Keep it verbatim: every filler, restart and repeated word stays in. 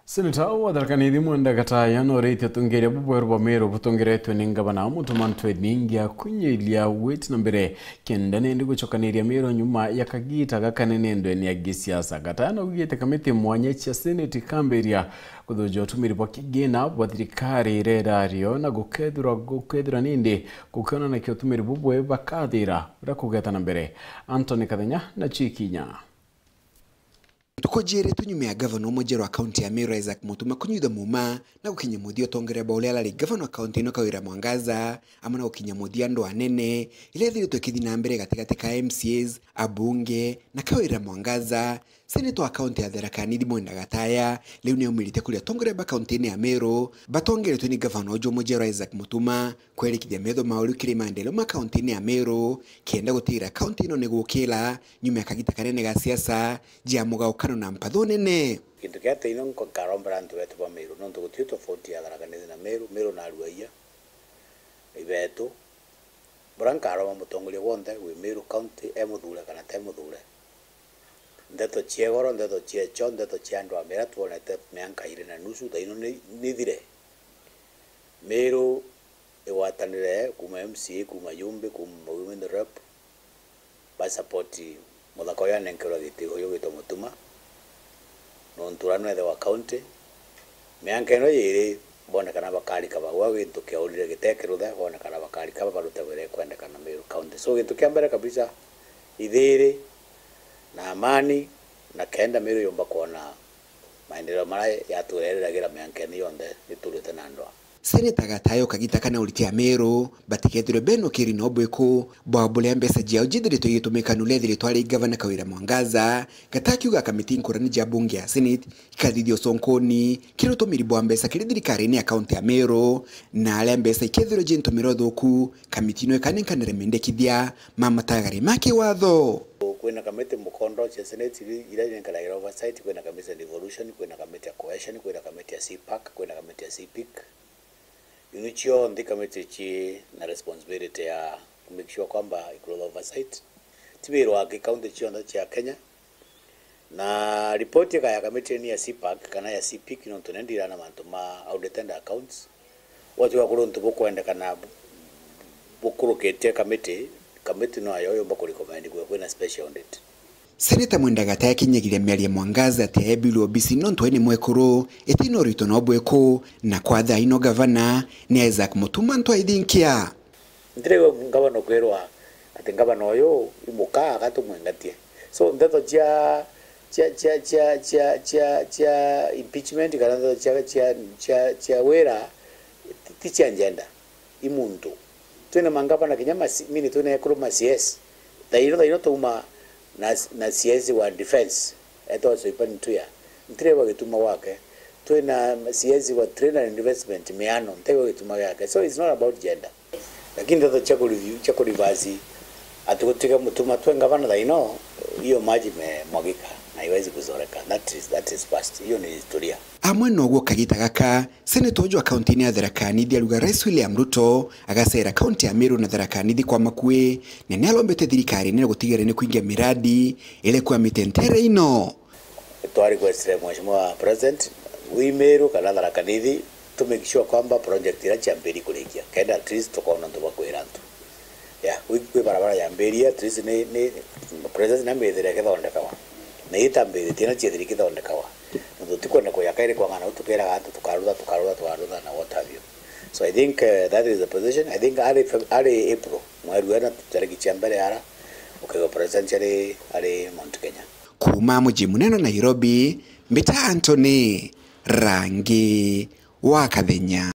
Seneta wa Tharaka Nithi Mwenda Gataya noritie atongeria bubweru bwa Meru butongeretwe ni ngavana Mutuma Ntweri Ningi akunyiria witi na mbere kenda nindi gucokaniria Meru nyuma ya kagita gakanene ndweni ya gisiasa. Gataya naugite kamiti mwanya cia seneti kambiria kuthuja utumiri bwa kigina bwa thirikari iria irario na gukethirwa gukethirwa nindi gukionanakia utumiri bubwe bakathira uria kugeta na mbere. Anthony Kathenya na Chikinya. Ntuku jiiri tu nyuma ya gavana umwe mweru wa kaunti ya Meru Isaac Mutuma kunyuitha muuma na gukinya muthia utongeria bwa uria arari gavana wa kaunti ino Kawira Mwangaza, amwe na gukinya muthia andu anene iria ithiritwe ikithi na mbere gatigati ka M C As, abunge na Kawira Mwangaza. Seneta wa kaunti ya Tharaka Nithi Mwenda Gataya riu niaumirite kuria atongeria ba kaunti ino ya Meru batongeretwe ni gavana uju umwe mweru Isaac Mutuma kwerikithia metho mao riu kiri maendeleo ma kaunti ino ya Meru kenda gutigira kaunti ino ni gukira nyuma ya kagita kanene ga siasa jia mugaukano na mpatho nene. Gintu kia taino nko-, nkarombera antu betu ba Meru, nontu guti tofauti ya Tharaka Nithi na Meru, Meru na aruaia ibetu. Bura nkaromba mutongoria wonthe wi Meru County, e muthure kana te muthure. Ndeto cia igoro, ndeto cia cho, ndeto cia andu a Meru twonete mianka iri na nusu, thaino ni, ni thire. Meru igwatanire kuuma M C A, kuuma yumbi, kuuma women rep, ba support muthaka uyu anenkerwa giti uyu ugwitwa Mutuma, nontu uria nwethe wa county. Mianka ino yiri, bone kana bakarika bagwa gintu kiaurire gite kiruthe, bone kana bakarika baruta wira ikwendekana Meru County. So, gintu kia mbere kabisa, ithiri na amani, na kenda Meru yumba kwona maendeleo maria yatwire iriragira miankene yonthe iturite na ndwa. Seneta Gataya ukagita kana uriti ya Meru batikethirwe benukiri na ubwiku bwa buria mbeca ciao jithiritwe igitumika nuria ethiritwe ari gavana Kawira Mwangaza, Gataya akiuga kamiti nkurani ja bunge ya Senate ikathithia uconkoni kiri utumiri bwa mbeca kiri thirikarine ya kaunti ya Meru, na aria mbeca ikethirwe ji ntumiro thuku, kamiti ino ikanenkanire mendekithia ma matagari ma kiwatho. Kwina kamiti mukondo cia Senate iri-, iria inenkanagira oversight, kwina kamiti ya devolution, kwina kamiti ya cohesion, kwina kamiti ya C pac, kwina kamiti ya C pic. Iu ni cionthe kamiti ci na responsibility ya make sure kwamba ikurutha oversight. Ti wira wa ki county cionthe cia Kenya. Na ripoti ikaya kamiti ni ya C pac kana ya C pic, nontu ni ndira na mantu ma audited accounts. Gwatuika kuri untu bukwendekana bu-, bukurukitie kamiti, kamiti no yo yumba kurecommend kwi-, kwina special audit. Seneta Mwenda Gataya akinyagiria miario ya Mwangaza ati aebirwe obisi nontu we ni mwekuru, iti na urito no bwiku, na kwa thaa ino gavana ni Isaac Mutuma antu aithinkia. Ntirigwa ngavana ukwirwa ati ngavana uyu i muka, aga tumwingatie. So, ndeto cia, cia, cia, cia, cia, cia, cia impeachment kana ndeto cia, cia, cia, cia wira, ti, ti cia njenda, i muntu. Twina mangavana kinya ma C-, mini twina ekuru ma C S. Thaino, thaino twauma na, na C S wa defense, etwa Soipan Tuya. Ntirigwa gituma gwake. Twina C S wa trade and investment, miano, ntirigwa gituma giake. So, it's not about gender. Lakini ndeto cia kureview, cia kureverse, ati gutiga Mutuma twe ngavana thaino, hiyo maji imemwagika na haiwezi kuzoreka. That is, that is past. Hiyo ni historia. Amwe noguo kagita gaka, seneta uju wa kaunti-ini ya Tharaka Nithi aruga Rais William Ruto agacera kaunti ya Meru na Tharaka Nithi kwa makui, na ni arombete thirikari nene gutigira ni kuingia miradi iria ikwamite ntere ino. Twa request Mheshimiwa President, wi Meru kana Tharaka Nithi, to make sure kwamba project iria ciambiri kurikia, kenda at least tukona untu bwa kwira antu. Ya, kwi, kwi barabara yambirie, at least ni, ni, President namithire ikithondekawa. Na itambiritie na ciethire ikithondekawa. Na tutikwenda kuya kairi kwang'ana, tukiraga antu tukarutha, tukarutha, tukarutha na what have you. So I think, uh, that is the position. I think early Feb-, early April, mweri wena, tariki cia mbere ara, ukaigua President ari, ari Mount Kenya. Kuuma muji munene Nairobi, mbita Anthony Rangi wa Kathenya.